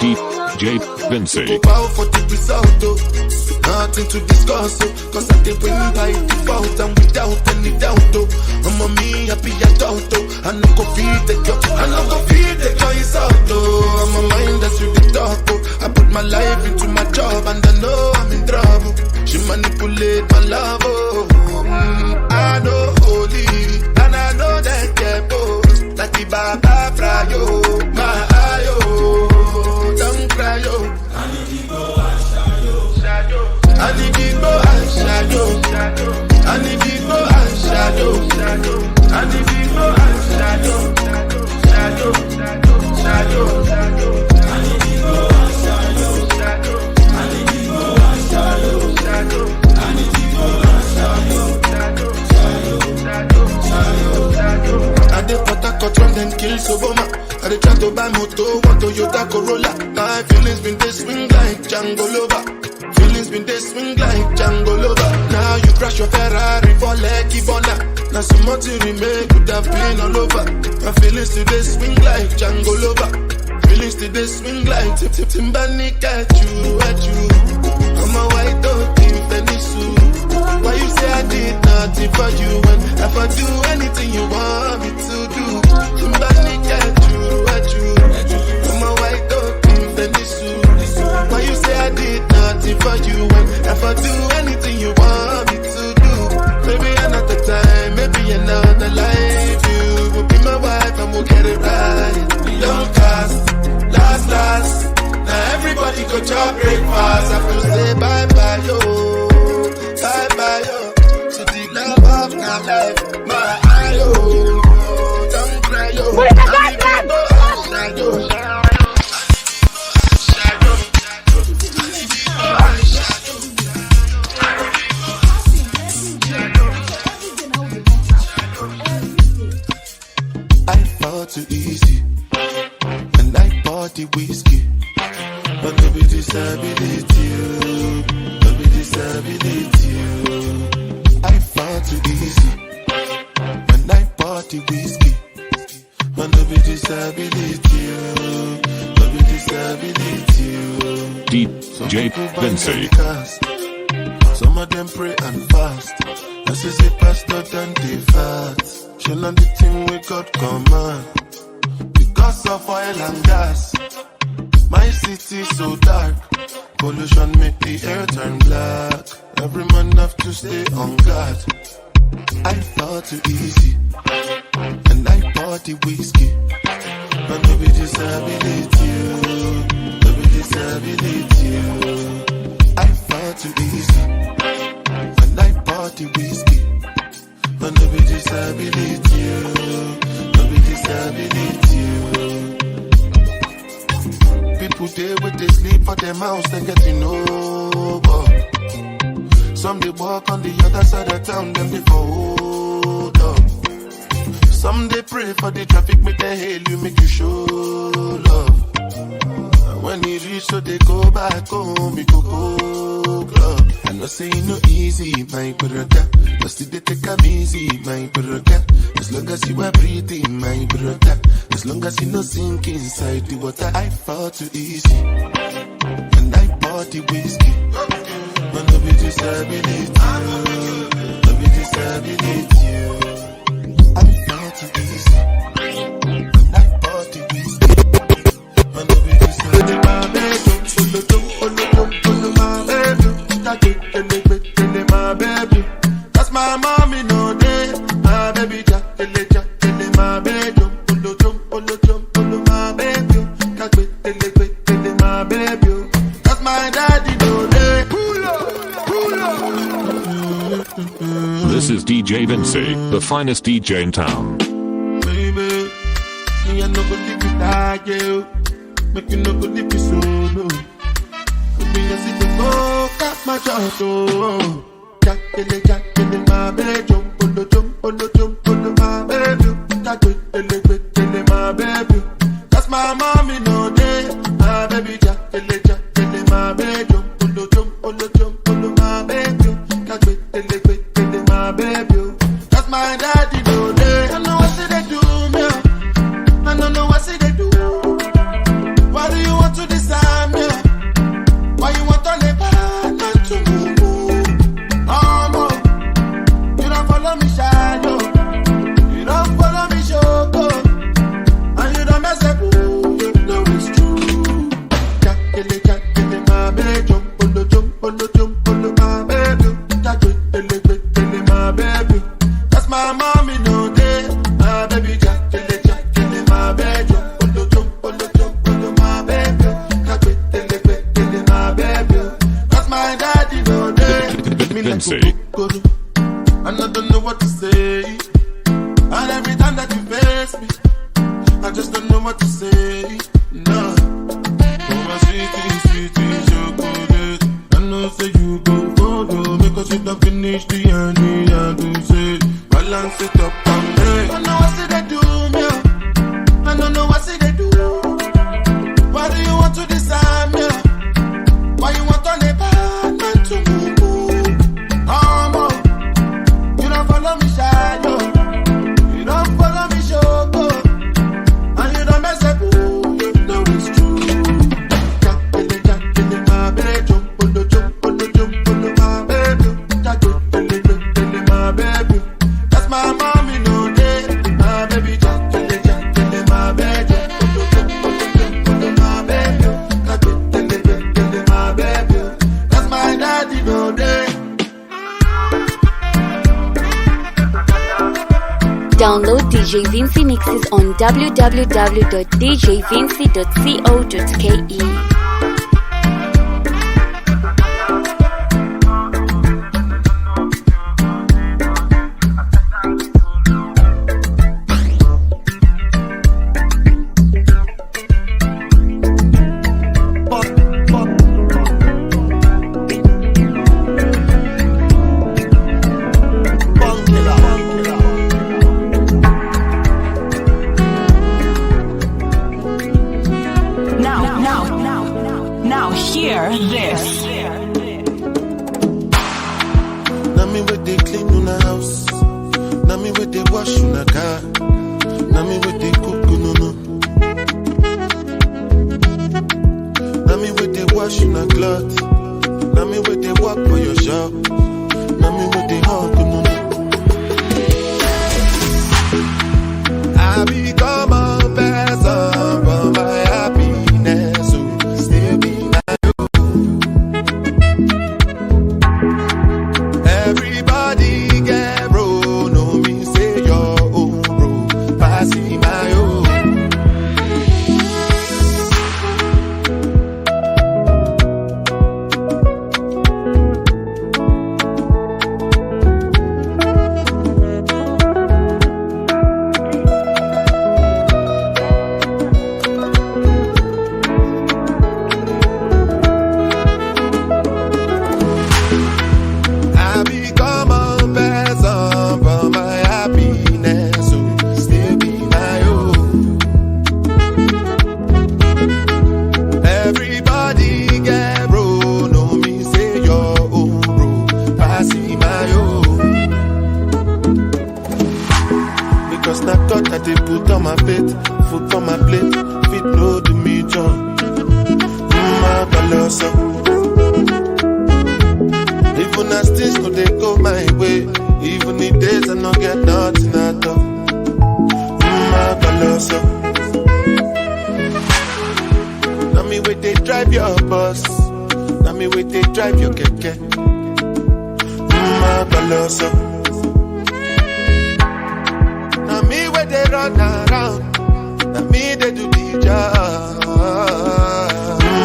DJ Vinci. Go bow for the result, oh. Nothing to discuss, oh. Cause I did win by default and without any doubt, oh. I'm a me happy adult, oh. I no go feed the girl, I no go feed the girl insult, oh. I'm a mind that's with the talk, oh. I put my life into my job and I know I'm in trouble. She manipulate my love, oh. I know holy and I know that get both. Like the Baba Frayo, my ayo, don't cry, yo. I need to go and shadow. I need to go and shadow. I need to go and shadow. I need to go and shadow. Shadow, shadow, shadow. I need to go and shadow. I need to go and shadow. I need to go and shadow. Shadow, shadow, shadow. I dey Port Harcourt when them kill Soboma. I dey try to buy moto, one Toyota Corolla. My feelings been they swing like Django Lover. Feelings been they swing like Django Lover. Now you crash your Ferrari for Lucky Bona. Now so much you remake could have been all over. My feelings today swing like Django Lover. Feelings today swing like Tip Tip Timbani at you, at you. I'm a white dog in Venice. Why you say I did nothing for you when if I do anything you want me to do? Timbani at you, at you. I'm a white dog in Venice. Why you say I did nothing for you when if I do anything you want me to do? Maybe another time, maybe another life. You will be my wife and we'll get it right. Long cast, last, last. Now everybody go to breakfast. I have to say bye bye, yo. Bye bye, yo. To the love of my life, my eye, yo. Don't cry, yo. I need to go, yo. I fall too easy, and I bought the whiskey. But no be disability, oh. No be disability, oh. I fall too easy, and I bought the whiskey. But no be disability, oh. No be disability, oh. Some DJ people buy Vinci. cars. Some of them pray and fast. I say, say pastor than they fat. Shall on the thing we God command. Because of oil and gas, my city so dark. Pollution make the air turn black. Every man have to stay on guard. I fall too easy, and I bought the whiskey. But no be disability, oh. No be disability, oh. I fall too easy, and I bought the whiskey. But no be disability, oh. No be disability, oh. People they with they sleep for their house, they getting over. Some they walk on the other side of town, them they fold up. Some they pray for the traffic, make they hail you, make you show love. And when he reach, so they go back home, we go go club. I know say it no easy, my brother. But still they take 'em easy, my brother. As long as you are breathing, my brother. As long as you no sink inside the water, I fall too easy. And I bought the whiskey. But no be disability, oh. No be disability, oh. I fall too easy. And I bought the whiskey. But no be disability, my baby. My baby, that's my mommy no day. My baby, ja, ele, ja, ele, my baby, olo, jum, olo, jum, olo, my baby, kagbe, ele, gbe, ele, my baby, that's my daddy no day. Pull up, pull up. This is DJ Vinci, the finest DJ in town. Baby, me I no go leave you die, yeah. Make you no go leave you solo. Me I see the go cut my jaw, oh. Jack, ele, my baby, jump, olo, jump, olo, jump, olo, my baby. Jack, ele, ele, my baby. That's my mommy no day. My baby, jack, ele, my baby, jump, olo, jump, olo, jump, olo, my baby. Jack, ele, ele, my baby. That's my daddy no day. I know what they do, me. I don't know what they do. Why do you want to decide? Vinci. And I don't know what to say. And every time that you face me, I just don't know what to say. No. Oh, my sweetie, sweetie, chocolate. I know say you go follow. Because you don't finish the end, I do say. Balance it up and me. I know what say they do, me. I don't know what say they do. Why do you want to decide me? Why you want on a bad man to move? Oh, you don't follow me, shadow. You don't follow me, shoko. And you don't mess up, you know it's true. Jackele, jackele, my baby. Jump on the jump on the jump on the my baby. Jackele, jackele, my baby. That's my mommy, no day. My baby, jackele, jackele, my baby. Jump on the jump on the jump on the my baby. Jackele, jackele, my baby. That's my daddy, no day. Download DJ Vinci mixes on www.djvinci.co.ke. Now hear this. Now me with they clean una house. Now me with they wash una car. Now me with they cook no no. Now me with they wash una cloth. Now me with they walk for your shop. Now me with they hug no no. I become a person for my happiness. Oh, still be my own. Everybody get bro, no me say your own bro, pass me my own. I become a person for my happiness, oh, still be my own. Everybody get bro, no me say your own bro, pass me my own. Because na God that they put on my plate, food on my plate, fit no do me John. My balance. Even as things no dey go my way, even if days I no get nothing at all. My balance. Now me wait they drive your bus, now me wait they drive your keke. My balance. Now me where they run around, now me they do the job.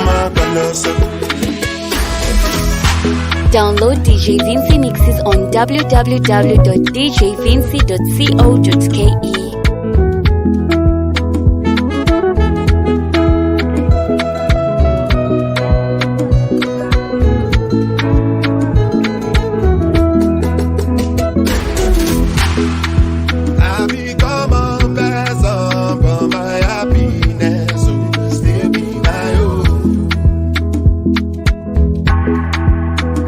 My balance. Download DJ Vinci mixes on www.djvinci.co.ke. I become a person for my happiness, oh, still be my own.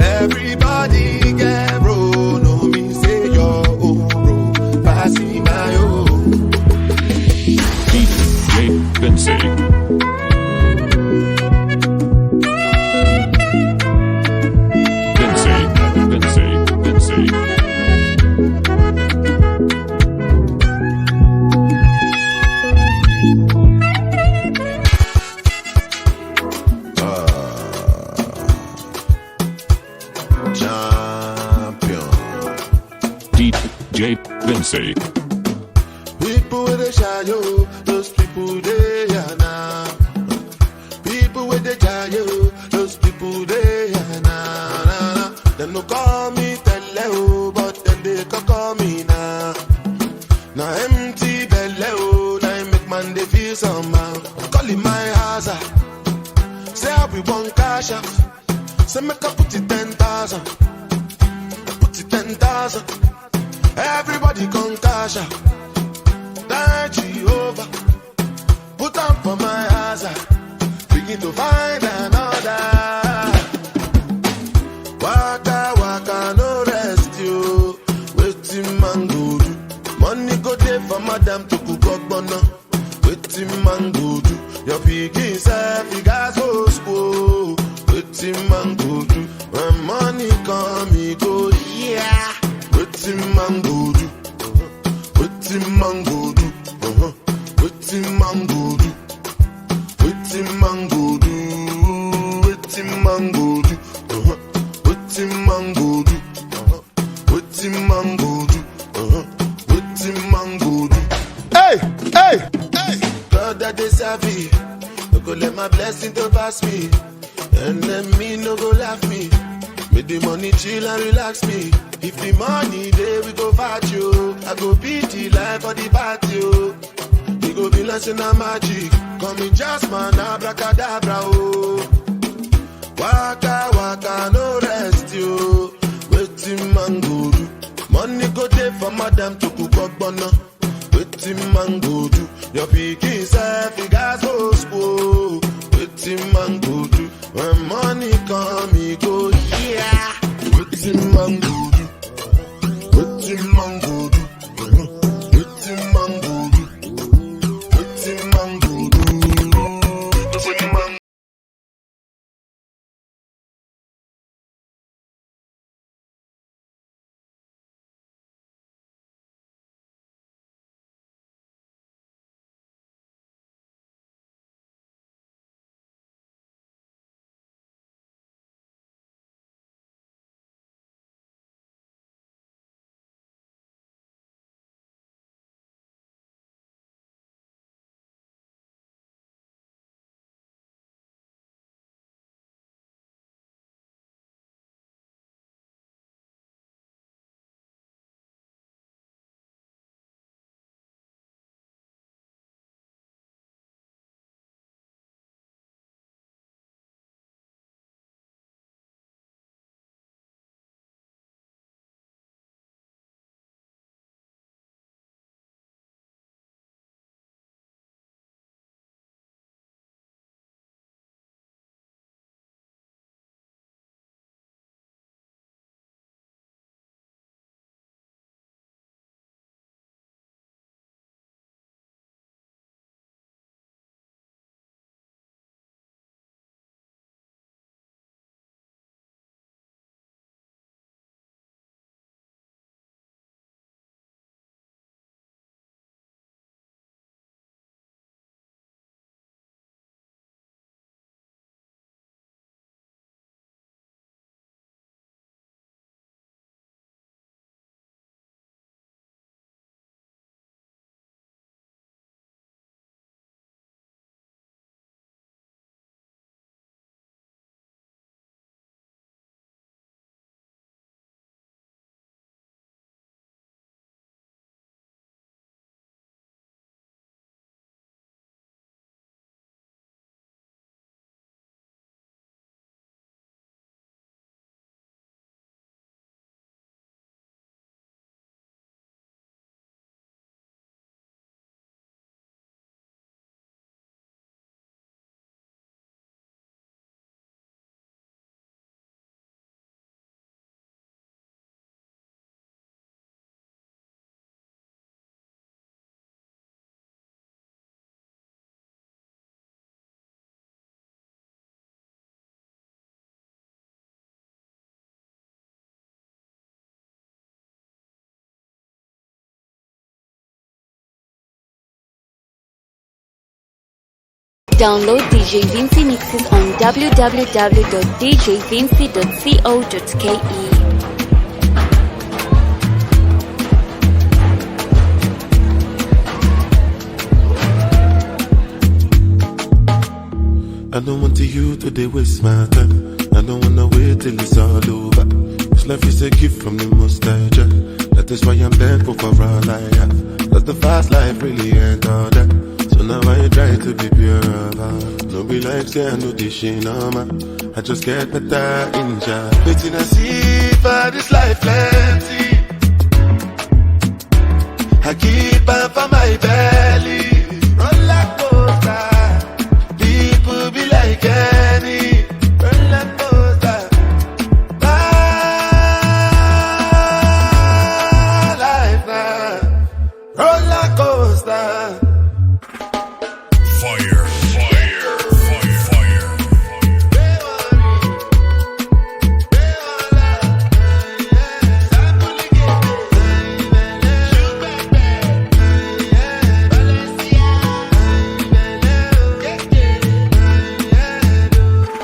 Everybody get bro, no me say your own bro, pass me my own. DJ Vinci. Vinci, Vinci, Vinci. Champion. DJ Vinci. People with a shadow, those people they are now. People with the shadow, those people they are now. They no call me tele o, but then they call me now. Now empty belle o, now make man dey feel somehow. Call it my hazard. Say I we want cash out. Say make I put it 10,000. Put it 10,000. Everybody come cash out. That Jehovah. Put up for my hazard. Begin to find another. Waka waka no rest you. Waiting man go do. Money go there for madam to cook up bono. Waiting man go do. Your pikin self he gas go school. Waiting man go do. When money come he go yeah. Waiting man go do. Waiting man go do. Waiting man go do. Waiting man go do. Waiting man go do. Waiting man go do. Waiting man go do. Waiting man go do. Hey, hey, hey. God that they savvy. No go let my blessing to pass me. And let me no go laugh me. Make the money chill and relax me. If the money there we go fight you. I go beat the life for the party. You go be like a magic. Call me Jasmine, abracadabra, oh. Waka waka no rest you. Waiting man go do. Money go there for madam to cook up bono. Waiting man go do. Your pikin self he gas go school. Waiting man go do. When money come he go yeah. Waiting man go do. Waiting man go do. Waiting man go do. Waiting man go do. Waiting man. Download DJ Vinci mixes on www.djvinci.co.ke. I don't want you to dey waste my time. I don't wanna wait till it's all over. Life is a gift from the Most High, Jah. That is why I'm thankful for all I have. 'Cause the fast life really ain't all that. So now I try to be pure of heart. No be like say I know this shit, no man. I just get better in Jah. Waiting I see for this life plenty. I keep on for my belly. Roller coaster. People be like any. Roller coaster. My life now. Roller coaster. Fire, fire, fire, fire.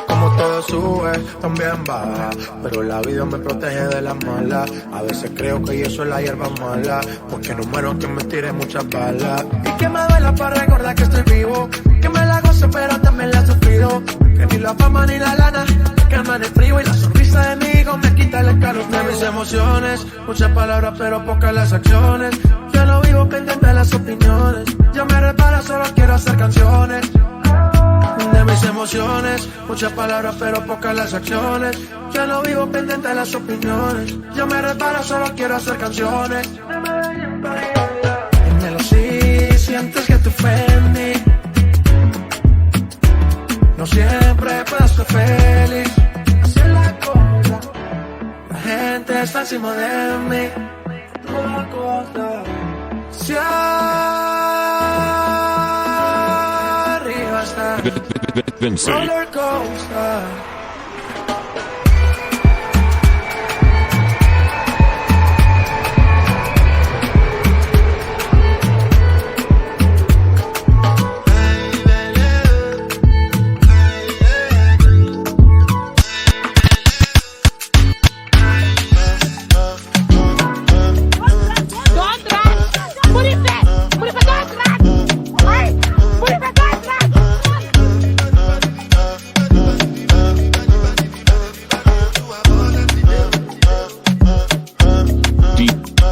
Como todo sube, también baja. Pero la vida me protege de las malas. A veces creo que yo soy la hierba mala. Porque no muero que me tire muchas balas. Y que me duela para recordar que estoy vivo. Que me la gozo, pero también la he sufrido. Que ni la fama ni la lana me calman el frío. Y la sonrisa de mi hijo me quita el escalofrío. De mis emociones, muchas palabras, pero pocas las acciones. Yo no vivo pendiente de las opiniones. Yo me reparo, solo quiero hacer canciones. De mis emociones, muchas palabras pero pocas las acciones. Yo no vivo pendiente de las opiniones. Yo me reparo, solo quiero hacer canciones. Dímelo si sientes que te ofendí. No siempre puedo ser feliz. Así es la cosa. La gente está encima de mí. Toda cosa. Si arriba está. Vinci. Roller coaster.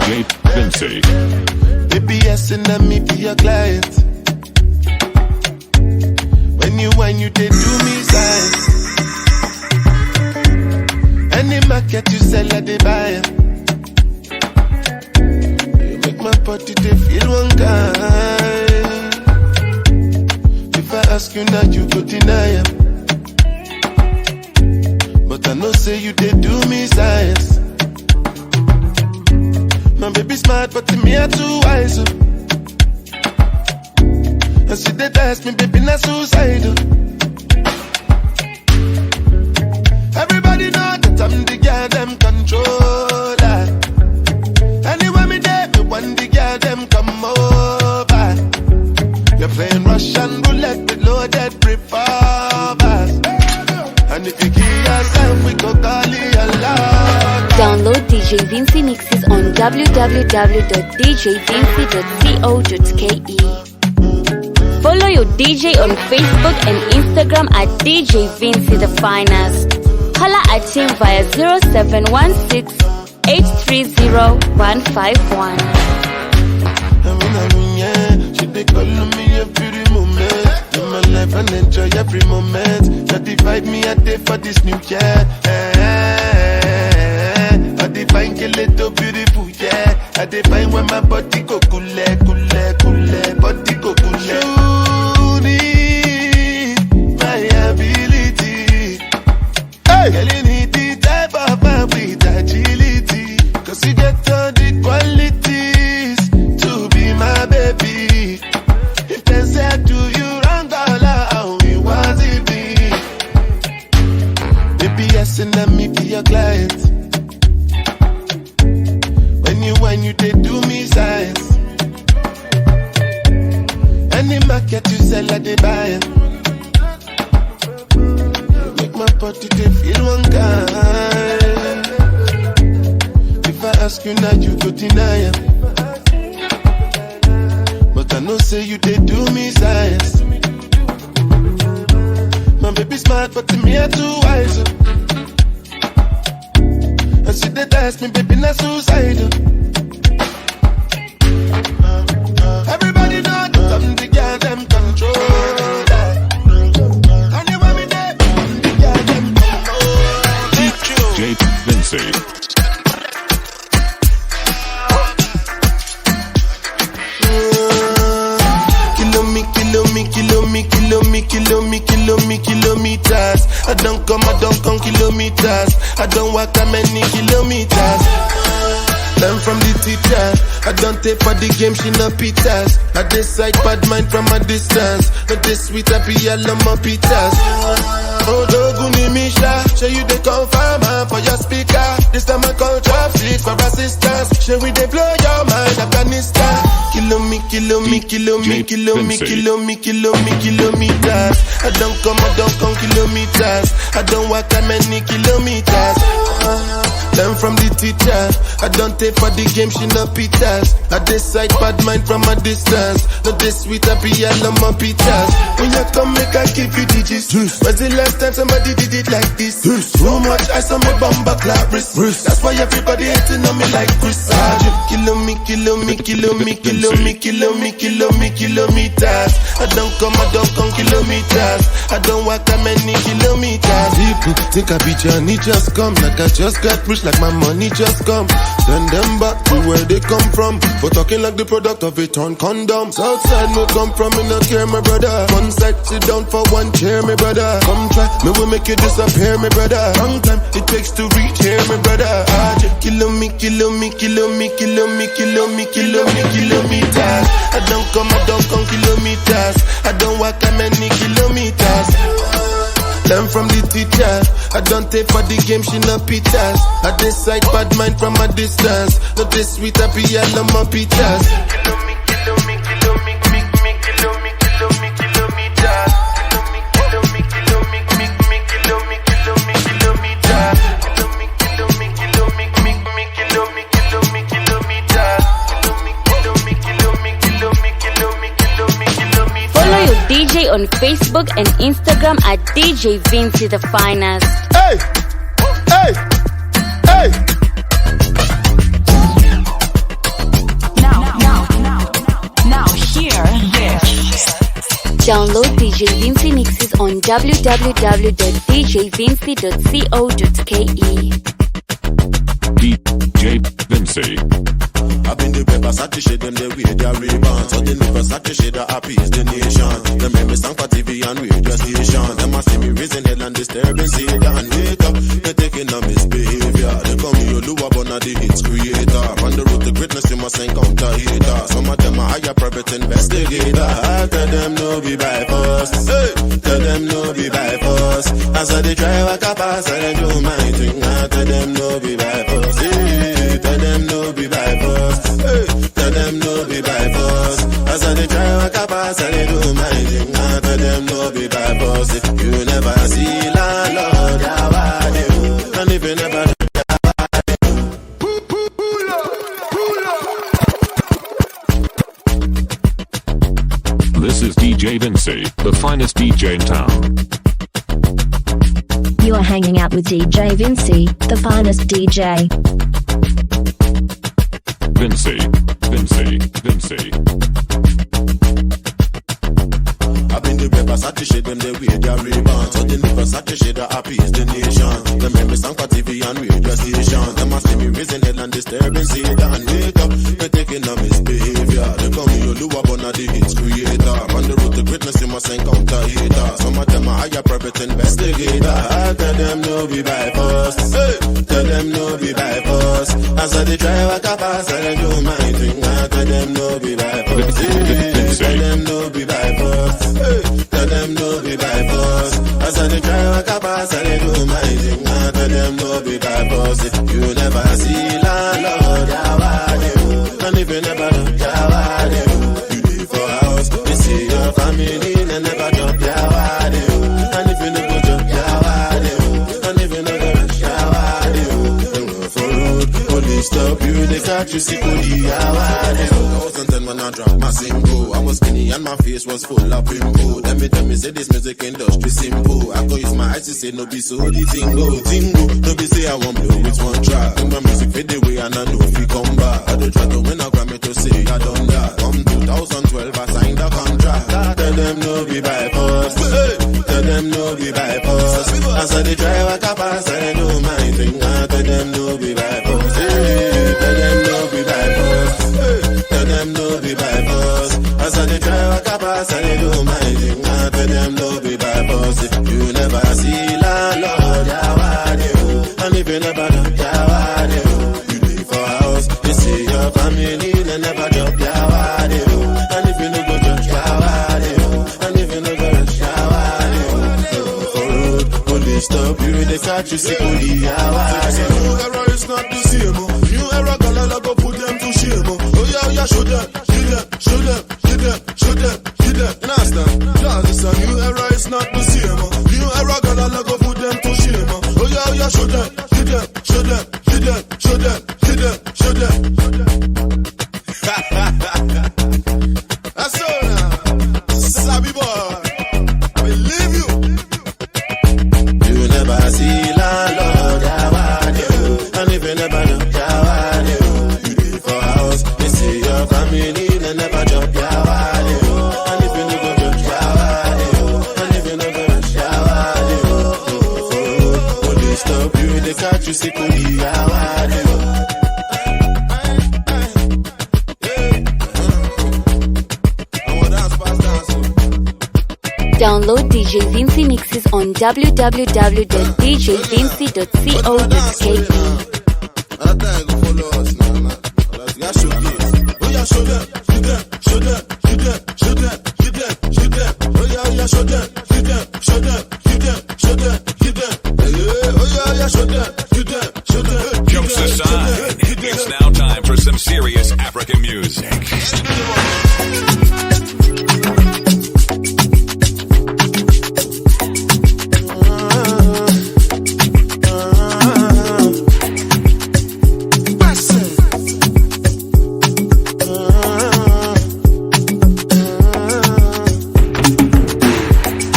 DJ Vinci. Baby, yes, and let me be your client. When you whine, you they do me sign. Any market you sell, I they buy. You make my body they feel one kind. If I ask you now, you go deny it. But I know say you they do me science. My baby smart, but to me I too wise. Oh. And she did ask me, baby, not suicide. Oh. Everybody know that I'm the girl, them controller. Anyway, me there, me want the girl, them come over. You're playing Russian roulette with loaded revolvers. And if you kill yourself, we go call it a lot. Download DJ Vinci mixes on www.djvinci.co.ke. Follow your DJ on Facebook and Instagram at DJ Vinci the Finest. Holla at him via 0716 830 151. I'm in a room, yeah. She dey call on me every moment. In my life and enjoy every moment. That divide me a day for this new year. I define kill it so beautiful, yeah. I define when my body go cool, cool, cool, body go cool. You need my ability. Hey. Girl, you need the type of man with agility. 'Cause you get all the qualities to be my baby. If they say I do you wrong, all I it was it be. Baby, yes, and let me be your client. When you whine, you they do me science. Any market you sell, I they buy it. You make my body they feel one kind. If I ask you now, you go deny it. But I know say you they do me science. My baby smart, but to me I too wise. Oh. And she they bless me, baby, not suicide. Everybody know that I'm the girl, them control. Anyway, me there, I'm the girl, them control. DJ Vinci. Kilo me, kilo me, kilo me, kilo me, kilo me, kilo me, kilometers. I don't come kilometers. I don't walk that many kilometers. Learn from the teacher. I don't take for the game, she no pitas. I decide bad mind from a distance. But this sweet happy, I love my pitas. Oh, Doguni Misha, show you the confirm for your speaker. This time I call chopsticks for assistance. Show we they blow your mind, Afghanistan. Kilo me, kilo me, kilo me, kilo me, kilo me, kilo me, kilometers. I don't come kilometers. I don't walk that many kilometers. Learn from the teacher. I don't take for the game, she no pitas. I decide bad mind from a distance. Not this sweet, I be all on my pitas. When you come, make I give you the gist. When's the last time somebody did it like this? Too much ice on my bumper clap wrist. That's why everybody hating on me like Chris. Kilo me, kilo me, kilo me, kilo me, kilo me, kilo me, kilometers. I don't come kilometers. I don't walk that many kilometers. People think I be Johnny just come, like I just got rich, like my money just come. Send them back to where they come from. For talking like the product of a torn condom. Southside no come from, me no care, my brother. One side, sit down for one chair, my brother. Come try, me will make you disappear, my brother. Long time it takes to reach here, my brother. Kilo me, kilo me, kilo me, kilo me, kilo me, kilo me, kilometers. I don't come kilometers. I don't walk that many kilometers. Learn from the teacher. I don't take for the game, she no pitas. I decide bad mind from a distance. Not this sweet, I be all on my pitas. Kilo me, kilo me, kilo me, me, me, kilo me, kilo me, kilometers. Kilo me, kilo me, kilo me, me, me, kilo me, kilo me, kilometers. Kilo me, kilo me, kilo me, me, me, kilo me, kilo me, kilometers. Kilo me, kilo me, kilo me, kilo me, kilo me, kilo me, kilometers. Follow your DJ on Facebook and Instagram at DJ Vinci the Finest. Hey! Hey! Hey! Now hear this. Download DJ Vinci mixes on www.djvinci.co.ke. DJ Vinci. I've been the Versace shade, them they wear their ribbons. So they know Versace shade that appease the nation. Them make me song for TV and radio station. Them a see me raising hell and disturbing Satan. Wake up, they taking a misbehavior. They call me Oluwa Bona, the hits creator. On the road to greatness, you must encounter hater. Some of them are hire private investigator. I tell them no be by force. Hey, tell them no be by force. As I they try walk up, I say do my thing. I tell them no be by force. Hey, tell them no be by force. Hey, tell them no be by force. As I they try walk up, I say do my thing. I tell them no be by force. You never see landlord, Yawade, and if you never. This is DJ Vinci, the finest DJ in town. You are hanging out with DJ Vinci, the finest DJ. Vinci, Vinci, Vinci. I've been the Versace shade, them they wear their ribbons. So they know Versace shade that appease the nation. Them make me song for TV and radio station. Them a see me raising hell and disturbing Satan. Wake up, they taking a misbehavior. They call me Oluwa Bona, the hits creator. On the road to greatness, you must encounter hater. Some of them are hire private investigator. I tell them no be by force. Hey, tell them no be by force. As I they try walk up, I say do my thing. I tell them no be by force. Hey, tell them no be by force. Hey, tell them no be by force. As I they try walk up, I say do my thing. I tell them no be by force. You never see landlord, Yawade, and if you never know Yawade, you live for house. You see your family, they never drop Yawade, and if you never drop Yawade, and if you never rush Yawade, you go for road, police stop you, they carry. catch you, see, Kodi, 2010 when I dropped my single, I was skinny and my face was full of pimple. Let me tell me, say this music industry simple. I go use my eyes to say no be so the tingo, tingo. No be say I won't blow with one track. And my music fade away and I know if we come back. I do try to win a Grammy to say I done that. Come 2012, I signed a contract. Tell them no be by force. Hey. Tell them no be by force. As I dey drive I can pass, I do my thing. I tell them no be by force. Hey. Tell them no be by force. Hey. Tell them no be by force. As I dey drive I can pass, I do my thing. I tell them no be by force. You never see landlord, yawade oh. And if you never know, yawade oh. You live for house, you see your family, they never drop, yawade oh. And if you no go church, yawade oh. And if you no go rush, yawade oh. For road, police stop you, they catch you, see police, yawade oh. New era is not the same, oh. New era, galala go put them to shame, oh. Oh yeah, yeah, show them, give them, show them, give them, show them, give them. You understand? Cause it's a new era, it's not the same, oh. New era, galala go put them to shame, oh. Oh yeah, oh yeah, show them, give them, show them, give them, show them, give them, show them. That's all now. Sabi boy, I believe you. You never see landlord, yawade oh. And if you never know, yawade oh. You live for house, you see your family, they never drop, yawade oh. And if you no go church, yawade oh. And if you no go rush, yawade oh. For road, police stop you, they catch you, see police, yawade oh. Download DJ Vinci mixes on www.djvinci.co.ke. Jokes aside, it's now time for some serious African music.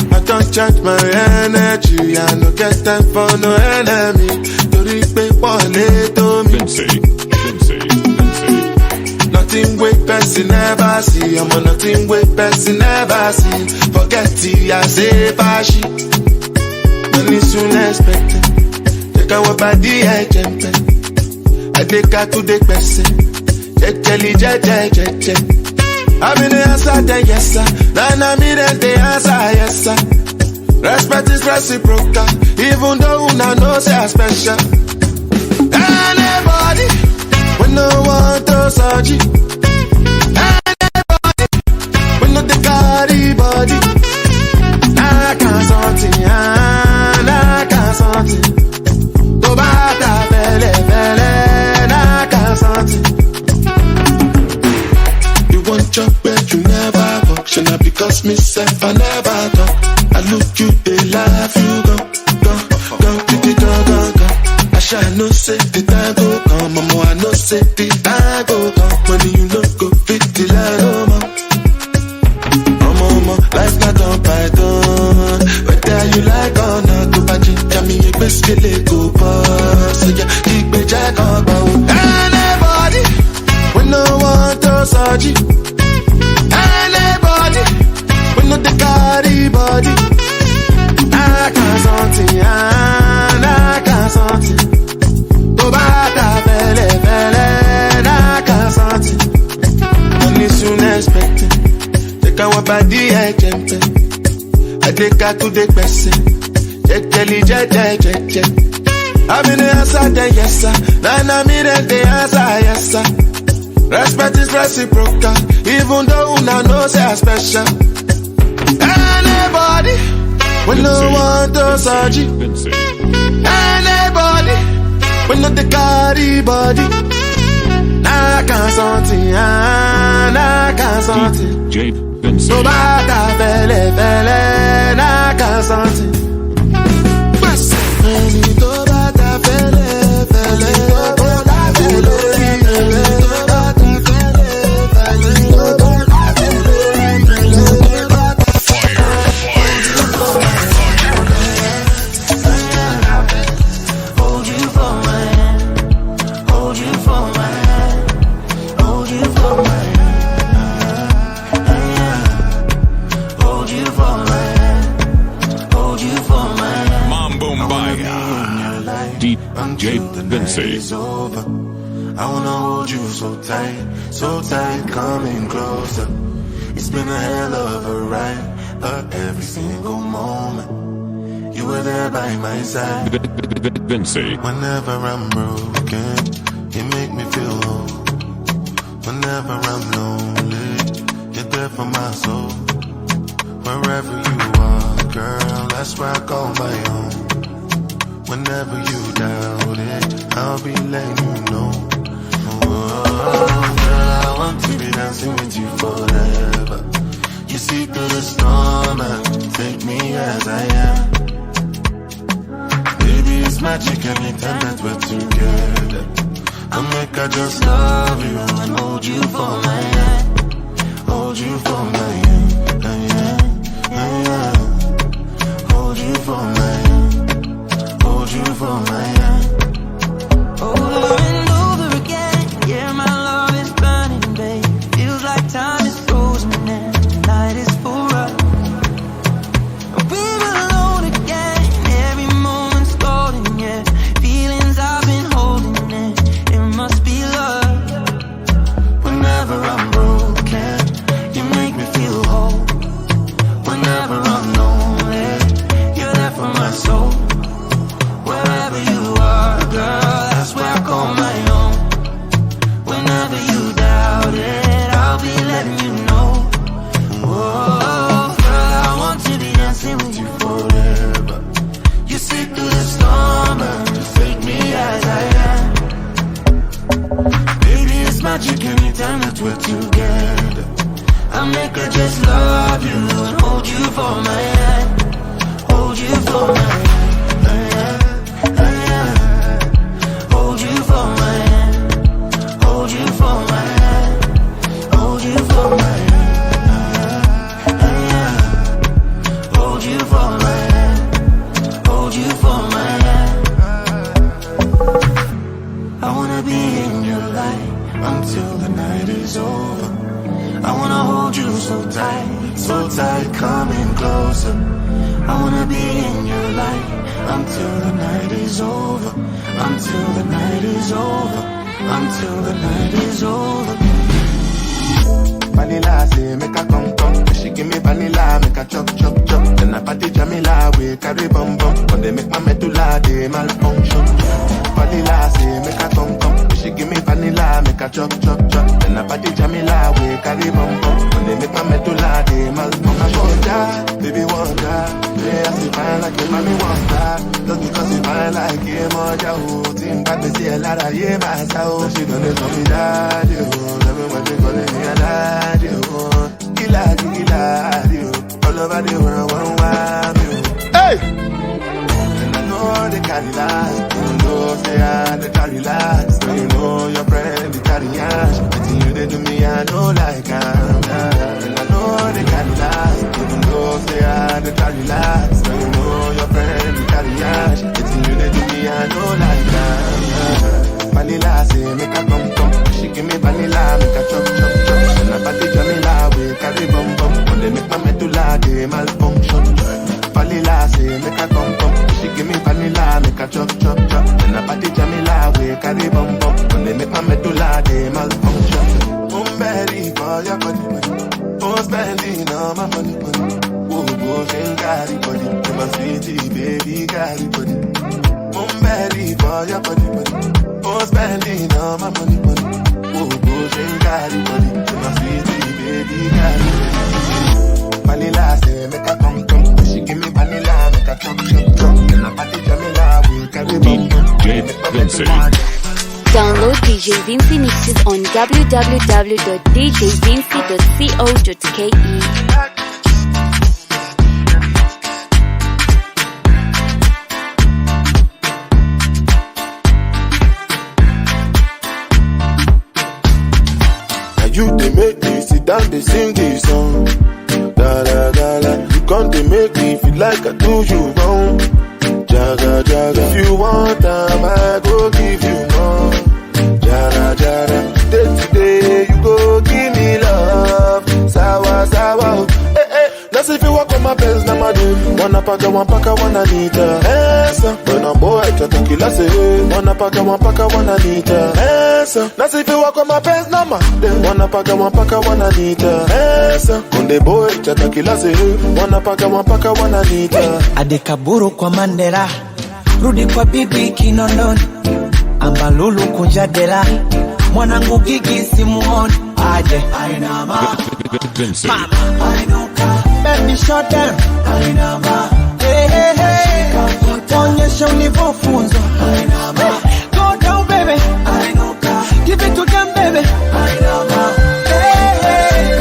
I don't charge my energy. I no get time for no enemy. Torí pé wọlé tó mi. Vinci, Vinci, Vinci. Nothing wey person never see. Ọmọ nothing wey person never see. Forget it, I say fashi. Money soon expected. Take our body ẹ̀jẹ̀ ń pẹ́. Adéka tó dé pẹ̀sẹ̀. Jẹ́jẹ́lì jẹ́jẹ́jẹ́jẹ́. I'm in the answer, then yes sir. Nana me then they answer, yes sir. Respect is reciprocal, even though una know say I special. Anybody, we no want to search. Anybody, we no the carry body. I can't something, I can't something. To bata fele fele, I can't something. You want your bed, you never walk. Should not because me self, I never talk. I look you, they laugh, you go, go, go, go, go, go, go. I shall no say the time go come, mama. I no say the time go come. Money you no go fit the line, oh ma. Oh mama, life not on python. Whether you like or not, to buy ginger me, you best kill it go bust. So yeah, keep it jack on go. Anybody, we no want to search. Anybody, we no the carry body. I can't something, I can't something. To bata fele fele, I can't something. Money soon expected. Take our body ẹ̀jẹ̀ ń pẹ́. Adéka tó dé pẹ̀sẹ̀. Jẹ́jẹ́lì jẹ́jẹ́jẹ́jẹ́. I'm in the answer, then yes sir. Nana me then they answer, yes sir. Respect is reciprocal, even though una know say I special. Anybody, we no want to search. Vinci. Anybody, we no the carry body. I can't something, I can't something. DJ Vinci. Tó bá ta fẹ́lẹ́ fẹ́lẹ́, I can't something. Ẹni tó bá ta fẹ́lẹ́ fẹ́lẹ́, tó bá ta fẹ́lẹ́ fẹ́lẹ́. DJ Vinci. Over. I wanna hold you so tight, coming closer. It's been a hell of a ride, but every single moment you were there by my side. Vinci. Whenever I'm broken, you make me feel whole. Whenever I'm lonely, you're there for my soul. Wherever you are, girl, that's where I call my own. Whenever you doubt it, I'll be letting you know. Oh, girl, I want to be dancing with you forever. You see through the storm and take me as I am. Baby, it's magic anytime that we're together. I make I just love you and hold you for my hand. Hold you for my hand, yeah. Hold you for my hand. Hold you for my hand. Over and over again, yeah, my love is burning, babe. Feels like time is frozen and the night is for us. We're alone again, every moment's golden, yeah. Feelings I've been holding in, it must be love. Whenever I'm broken, you make me feel whole. Whenever I'm lonely, you're there for my soul. Wherever you are, girl, that's where I call my own. Whenever you doubt it, I'll be letting you know. Oh, girl, I want to be dancing with you forever. You see through the storm and just take me as I am. Baby, it's magic anytime that we're together. I make her just love you and hold you for my hand. Hold you for my hand. Hold you for my hand. Hold you for my hand. Hold you for my hand. Hold you for my hand. Hold you for my hand. I wanna be in your life until the night is over. I wanna hold you so tight, coming closer. I wanna be in your life until the night is over. Until the night is over. Until the night is over. Vanilla, say make her come come. She give me vanilla, make her chop chop chop. Then I party Jamila, we carry bum bum. When they make my medulla, they malfunction. Vanilla, say make her come come. She give me vanilla, make her chop chop chop. Then I party Jamila, we carry bum bum. When they make my medulla, they malfunction. Wonder, baby wonder, yeah, I see fine like a mommy wonder. Just because you fine like a mother, oh, team back me see a lot of yeah, my soul. She done it for me, daddy, oh, tell me what they calling me a daddy, oh. Killer, killer, all over the world, one wild, hey! And I know they carry lies, even though say I they carry lies. So you know your friend they carry ash. But you they do me, I know like I'm not. And I know they carry lies, even though say I they carry lies. So you know your friend they carry ash. But you they do me, I know like I'm not. Vanilla, say make her come come. She give me vanilla, make her chop chop chop. And I party Jamila, we carry bum bum. When they make my medulla, they malfunction. Vanilla, say make her come come. She give me vanilla, make her chop chop chop. And I party Jamila, we carry bum bum. When they make my medulla, they malfunction. I'm ready for your body, body. I'm spending all my money, money. Oh, boy, carry body. You my sweetie, baby, carry body. I'm ready for your body, body. I'm spending all my money, money. Oh, boy, carry body. You my sweetie, baby, carry body. Vanilla, say make her come come. She give me vanilla, make her chop chop chop. Then I party Jamila, we carry bum bum. DJ Vinci. Download DJ Vinci mixes on www.djvinci.co.ke. Now you they make me sit down, they sing this song. Da da da da. You come they make me feel like I do you wrong. Jaga jaga. If you want time, I go give you more. Jara jara. Day to day, you go give me love. Sawa sawa. Eh eh. Now if you walk on my bills, now my do. One pack, one pack, one Anita. Esa. But no kila sehemu, wanapaka mpaka wananiita Esa. Nasifiwa kwa mapenzi na madem, wanapaka mpaka wananiita Esa. Konde boy chata kila sehemu, wanapaka mpaka wananiita Adekaburu kwa Mandela, rudi kwa bibi Kinondoni, ambalulu kunja dela, mwanangu gigi simuoni, aje ainama Vinci. Ainuka, baby shut down ainama, hey, hey, hey. Onyesha ulivyofunzwa ainama, go down baby ainuka, give it to them baby ainama, hey, hey.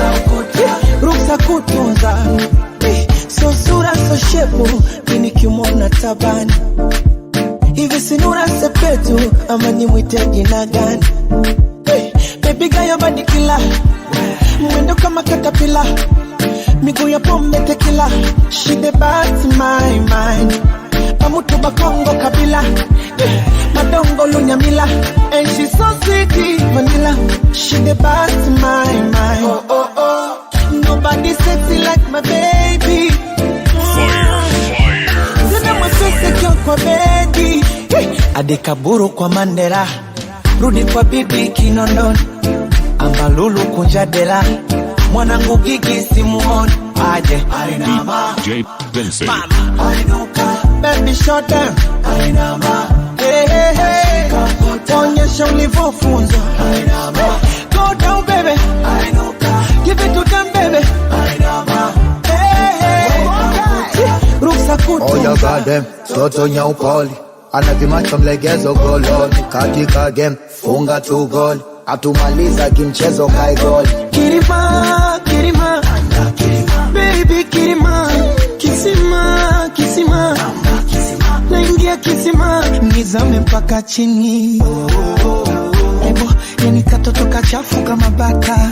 Ruksa kutunza so sura so shepu mimi nikimwona tabani hivi sinura sepetu ama nimwite jina gani? Hey, baby gayo badikila mwendo kama katapila miguu ya pombe tekila she dey bite my mind pamutu bakongo kabila hey, madongo lunyamila and she so sweet vanilla she dey bite my mind oh, oh, oh. Nobody sexy like my baby. Tena mwepesi kwa bedi. Adekaburu kwa Mandela, rudi kwa bibi Kinondoni, ambalulu kunja dela, mwanangu gigi simuoni, aje ainama DJ Vinci. Ainuka, baby shut down ainama, hey, hey, hey. Onyesha ulivyofunzwa ainama, go down baby ainuka, give it to them baby ainama, hey, hey. Ruksa Oh, you kutunza got them, toto nyaupoli anavimacho mlegezo gololi katika game funga tu goli atumaliza kimchezo kaigoli Kirima, Kirima, baby Kirima, kisima, kisima, naingia kisima, nizame mpaka chini. Ebo, yani katoto kachafu kama bata.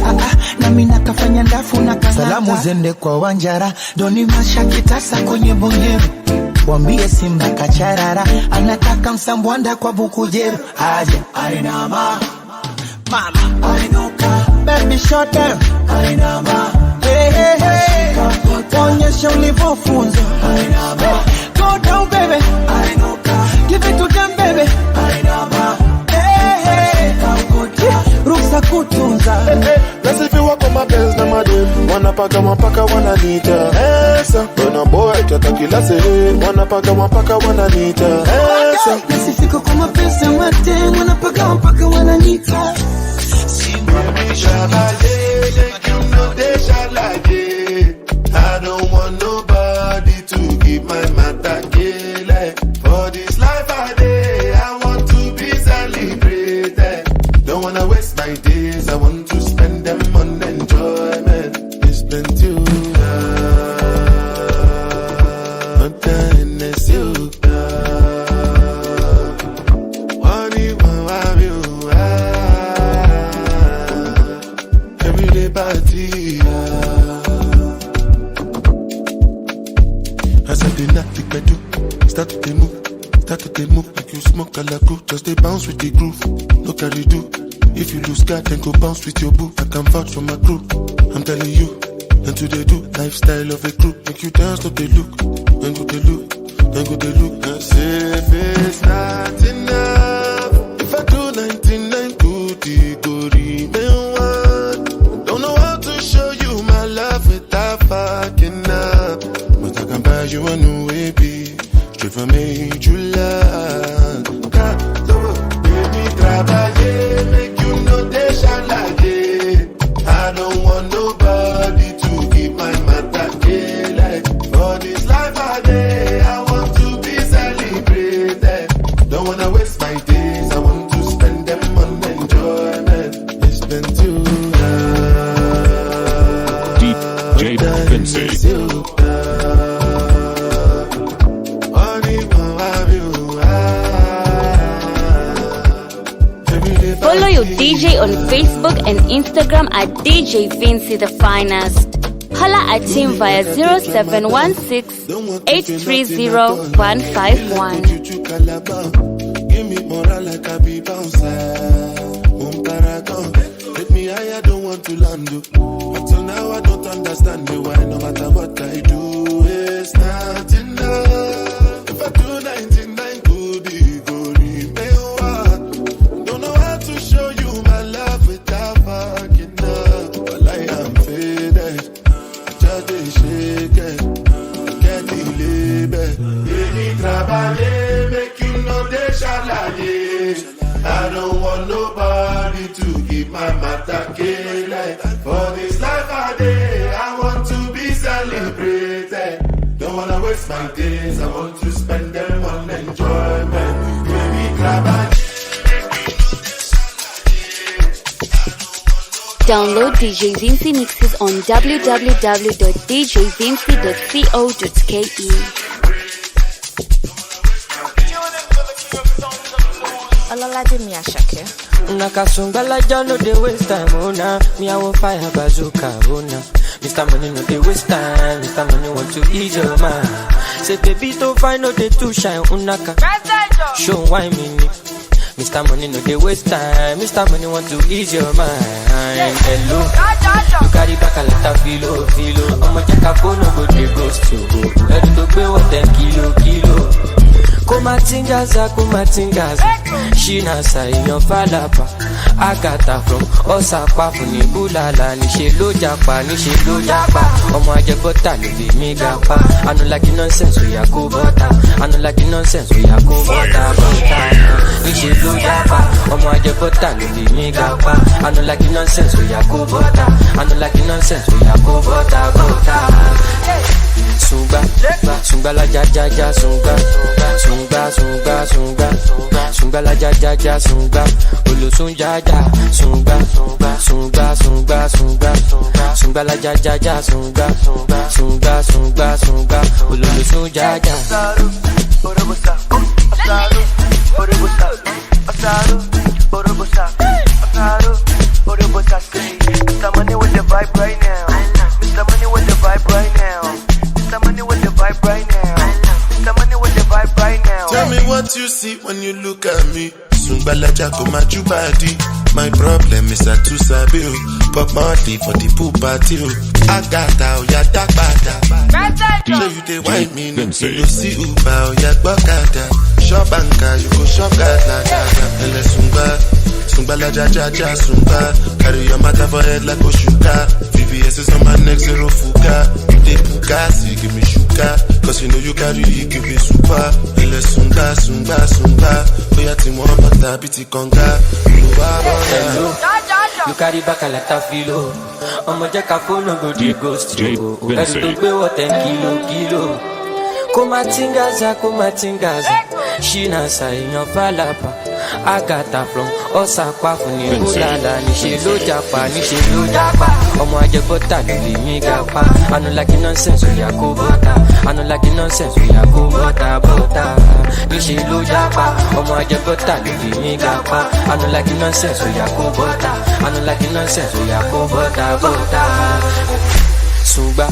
Ah, ah, nami nakafanya ndafu na kangata. Salamu zende kwa Wanjara, doni mashakitasa kwenye bongeru wambie Simba kacharara anataka msambwanda kwa bukujeru aje ainama mama ainuka baby shut down ainama hey, hey, hey. Onyesha ulivyofunzwa ainama go down baby ainuka give it to them baby ainama hey, hey. Ruksa kutunza Nasifiwa kwa mapenzi na madem, wanapaka mpaka wananiita Esa. Burna boy chata kila sehemu, wanapaka mpaka wananiita Esa. Nasifika kwa mapenzi ya madem wanapaka mpaka wananiita I don't want nobody to give my matter kele. For this life I day, I want to be celebrated. Don't wanna waste my days, I want to spend them on enjoyment. It's plenty, but then it's you. What you want, you everyday party. As I dey knock the pedal, start to dey move, start to dey move like you smoke kalaku. Just dey bounce with the groove, no carry do. If you lose guard, then go bounce with your boo. I can vouch for my crew, I'm telling you. And to they do, lifestyle of a crew. Make you dance, don't they look, then go they look, then go they look. I say if it's not enough, if I do 99 good, it go remain one. Don't know how to show you my love without fucking up. But I can buy you a new baby, straight from major land. Baby, trabalhei, make you know they shine like it. I don't want nobody to give my matter kele. For this life I day, I want to be celebrated. Don't wanna waste my days, I want to spend them on enjoyment. It's been too long. DJ Vinci. Follow your DJ on Facebook and Instagram at DJ Vinci the Finest. Holla at him via 0716 830 151. Give me moral like I be bouncer. Paragon. Take me higher, don't want to land. Until now, I don't understand me why. No matter what I do, it's not enough. If I do Baby, trabalhei, make you know they shalaye. I don't want nobody to give my matter kele. For this life I day, I want to be celebrated. Don't wanna waste my days, I want to spend them on enjoyment. Baby, trabalhei. Download DJ Vinci mixes on www.djvinci.co.ke. Ololade Miyashake. Nakasungala no dey waste time, oh nah. Me I will fire bazooka, oh nah. Mr. Money no dey waste time, Mr. Money want to ease your mind. Say baby to find no dey too shine, unaka. Show why me ni. Mr. Money no dey waste time, Mr. Money want to ease your mind. Hello, you carry back a lot of filo, filo. I'ma check a phone, no go dey ghost you. Ready to pay what 10 kilo, kilo. Kumatingaza, kumatingaza. Shina sa èèyàn falapa. Agatha from Ọ̀sàpá fún ní búlàlà. Níṣe ló japa, níṣe ló japa. Ọmọ ajẹbọ́tà ló lè mí gapa. I no like nonsense, oya kó bọ́tà. I no like nonsense, oya kó bọ́tà, bọ́tà. Níṣe ló japa. Ọmọ ajẹbọ́tà ló lè mí gapa. I no like nonsense, oya kó bọ́tà. I no like nonsense, oya kó bọ́tà, bọ́tà. Sungba, sungba la ja ja ja sungba, sungba sungba sungba, sungba la ja ja ja sungba, olosun ja ja sungba, sungba sungba sungba, sungba la ja ja ja sungba, sungba sungba sungba, olosun ja ja. Mr. Money with the vibe right now. Mr. Money with the vibe right now. Mr. Money with the vibe right now. Mr. Money with the vibe right now. Tell me what you see when you look at me. Sungbalaja go my jubadi. My problem is I too sabi o. Pop Marley for the pool party o. Agata oya dagbada. Show you dey wine me, no you see Uber oya gbọ́kada. Shop anka, you go shop gada gada. Ele sungba, sungbalaja ja ja sungba. Carry your matter for head like Oshuka. VVS is on my neck, zero fuka. You dey puka, see give me sugar. Cause you know you carry it, give me super. Ele sungba, sungba, sungba. Oya ti mo bata biti konga. Oluwa bọla. Hello, you carry back a lot of filo. Ọmọ jẹ́ ká fóònù go dey ghost you. Ẹrù tó gbé wọ̀ 10 kilo kilo. Kumatingaza, kumatingaza. Shina sa èèyàn falapa. Agatha from Ọ̀sàpá fún ní búlàlà. Níṣe ló japa, níṣe ló japa. Ọmọ ajẹbọ́tà ló lè mí gapa. I no like nonsense, oya kó bọ́tà. I no like nonsense, oya kó bọ́tà, bọ́tà. Níṣe ló japa. Ọmọ ajẹbọ́tà ló lè mí gapa. I no like nonsense, oya kó bọ́tà. I no like nonsense, oya kó bọ́tà, bọ́tà. Sungba,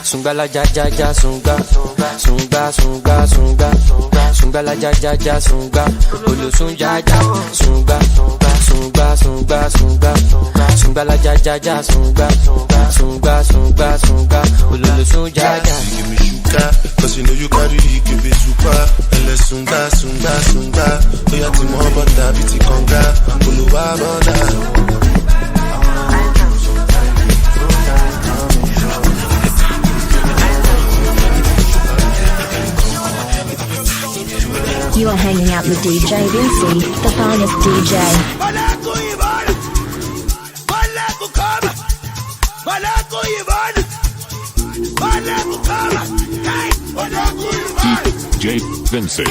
sungba la ja ja ja sungba, sungba sungba sungba, sungba la ja ja ja sungba, olosun ja ja sungba, sungba sungba sungba, sungba la ja ja ja sungba, sungba sungba sungba, ololosun ja ja. Give me sugar, cause you know you carry it, give me super. Ele sungba, sungba, sungba, oya ti mo bọ́tà biti konga, Oluwa bọla. You are hanging out with DJ Vinci, the finest DJ. DJ Vinci.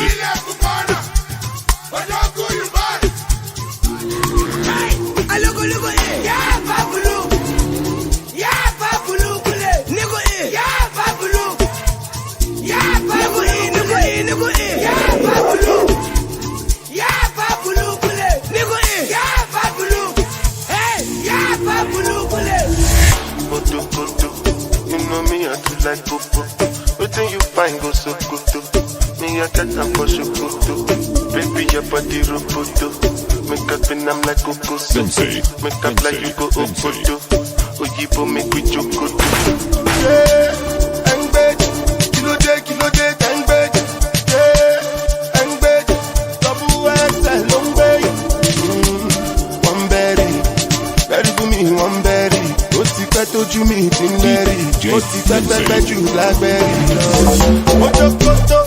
You know me, I do like popo. Waiting you find go so good too. Me, I got them for shukutu. Baby, your body roboto. Make up and I'm like Okoso. Make up like you go Okoto. Oyibo make we chokoto. Yeah, I'm bad. Kilo day, kilo day, I'm bad. Yeah, I'm bad. Double X, long way. One berry, berry for me, one berry. Ó ti pẹ́ tójú mi ti ń lẹ́rì. Ó ti pẹ́ pẹ́ pẹ́ jù lágbẹ́rì lọ. Ojokoto,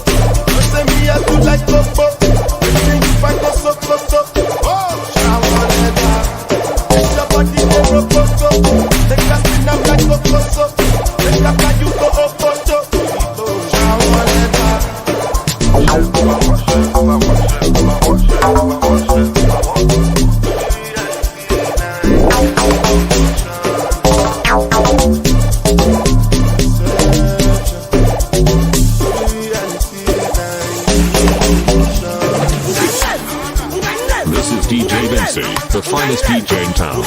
Vinci, the finest DJ in town.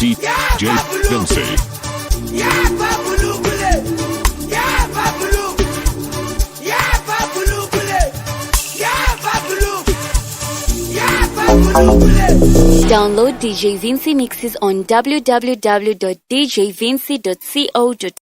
DJ Vinci. Download DJ Vinci mixes on www.djvinci.co.in.